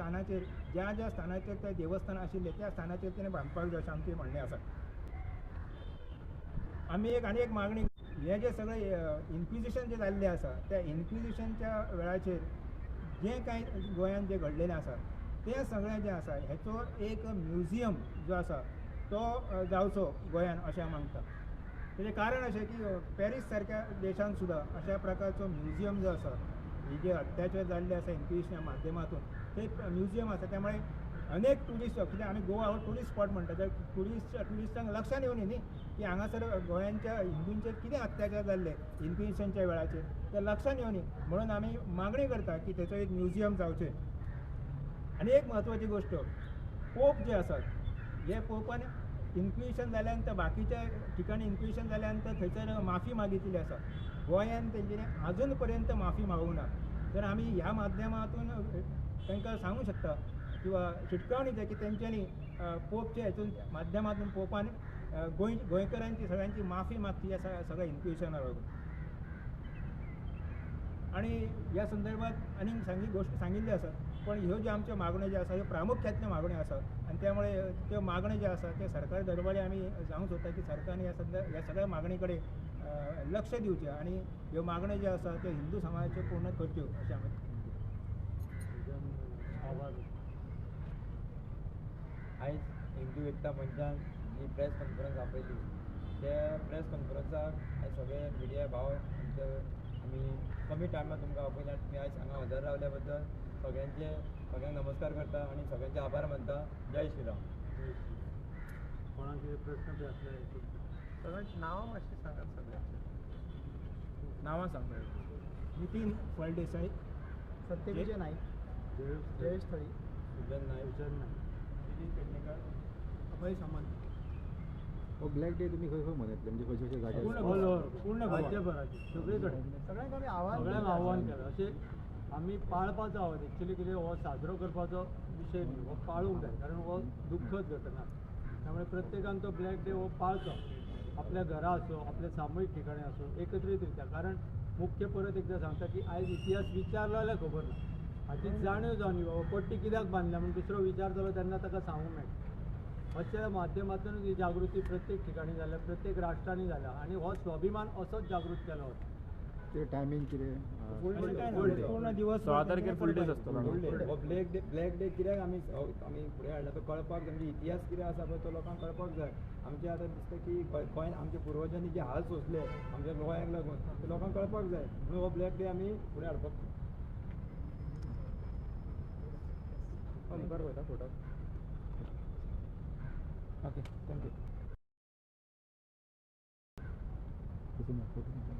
स्थानाचेर ज्या ज्या स्थानाचेर ते देवस्थान आशिल्ले त्या स्थानाचेर तेणें बांदपाक जाय अशें आमचें म्हणणें आसा. आमी एक आनी एक मागणी, हें जें सगळें इन्क्विजिशन जें जाल्लें आसा त्या इन्क्विजिशनच्या वेळाचेर जें कांय गोंयांत जें घडलेलें आसा तें सगळें जें आसा हेचो एक म्युझियम जो आसा तो जावचो गोंयान अशें हांव मागता. तेजें कारण अशें की पॅरीस सारक्या देशान सुद्दां अशा प्रकारचो म्युझियम जो आसा, हे जे अत्याचार जाल्ले आसा इन्क्विजिशना माध्यमातून ते म्युझियम आसा. त्यामुळे अनेक ट्युरिस्ट, कित्याक आमी गोवा हो ट्युरिस्ट स्पॉट म्हणटा, तर ट्युरिस्टांक लक्षान येवनी न्ही की हांगासर गोंयांच्या हिंदूंचेर कितें अत्याचार जाल्ले इन्क्विजिशनच्या वेळाचेर, ते लक्षान येवनी म्हणून आमी मागणी करता की तेचो एक म्युझियम जावचें. आनी एक म्हत्वाची गोश्ट, पोप जे आसात हे पोपान इन्क्विजिशन जाल्या नंतर बाकीच्या ठिकाणी इन्क्विजिशन जाल्या नंतर थंयसर माफी मागितलेली आसा. गोंयान तेंच्यांनी अजून पर्यंत माफी मागूंक ना. तर आमी ह्या माध्यमातून तांकां सांगूंक शकता किंवा शिटकावणी दिता की तेंच्यांनी पोपच्या हेतून माध्यमातून पोपान गोंयकारांची सगळ्यांची माफी मागची ह्या सगळ्या इन्क्विजिशना लागून. आनी ह्या संदर्भात आनीक गोश्ट सांगिल्ल्यो आसात, पण ह्यो ज्यो आमच्यो मागण्यो ज्यो आसा ह्यो प्रामुख्यांतल्यो मागण्यो आसात आनी त्यामुळे त्यो मागण्यो ज्यो आसा त्यो सरकार दरबारी आमी सांगूंक सोदता की सरकारन ह्या सगळ्या मागणी कडेन लक्ष दिवचें आनी ह्यो मागण्यो ज्यो आसा त्यो हिंदू समाजाच्यो पूर्ण करच्यो अशें आमी. आयज हिंदू एकता मंचान जी प्रेस कॉन्फरन्स आपयली त्या प्रेस कॉन्फरन्साक आयज सगळे मिडिया भाव आमचे आमी कमी टायमार तुमकां आपयल्या आनी तुमी आयज हांगा हजर रावल्या बद्दल सगळ्यांक नमस्कार करता आनी सगळ्यांचे आभार मानता. जय श्रीराम. कोणाक कितें प्रस्न बी आसले सगळ्यांची नांवां मातशीं सांगात. सगळ्यांची नांवां सांग. नितीन फळदेसाय, सत्यविजय नाईक, जयेश थळी, सुजन नायक, सुजन नायक, नितीन पेडणेकर, अभय सामंत. हो ब्लॅक डे तुमी खंय खंय मनयतले, म्हणजे खंयच्या खंयच्या जाग्यार? पूर्ण ऑल ओव्हर, पूर्ण गोवा. राज्यभराचे सगळे कडेन सगळ्यांक आमी आव्हान सगळ्यांक आव्हान केलां. अशें आमी पाळपाचो आव्हान एक्चुली कितें हो साजरो करपाचो विशय न्ही, हो पाळूंक जाय, कारण हो दुख्खद घटना. त्यामुळे प्रत्येकान तो ब्लॅक डे हो पाळचो, आपल्या घरा असो, आपल्या सामुहीक ठिकाणी असो, एकत्रीत रित्या. कारण मुख्य परत एकदा सांगता की आयज इतिहास विचारलो जाल्यार खबर ना, हाची जाणीव जावन बाबा पट्टी कित्याक बांदल्या म्हूण दुसरो विचारतलो तेन्ना ताका सांगूंक मेळटा. अशा माध्यमातून ही जागृती प्रत्येक ठिकाणी जाल्या, प्रत्येक राष्ट्रांनी जाल्या आनी हो स्वाभिमान असोच जागृत केलो वता. ते टायमींग कितें? पूर्ण दिवस 16 तारखेर फूल डे आसतलो. हो ब्लॅक डे, ब्लॅक डे कित्याक आमी आमी फुडें हाडला तो कळपाक, म्हणजे इतिहास कितें आसा पळय तो लोकांक कळपाक जाय. आमचें आतां दिसता की गोंयान आमच्या पुर्वजांनी जे हाल सोंसले आमच्या गोंयाक लागून ते लोकांक कळपाक जाय, म्हणून हो ब्लॅक डे आमी फुडें हाडपाक. मुखार वयता photo. Okay, thank you. Photo.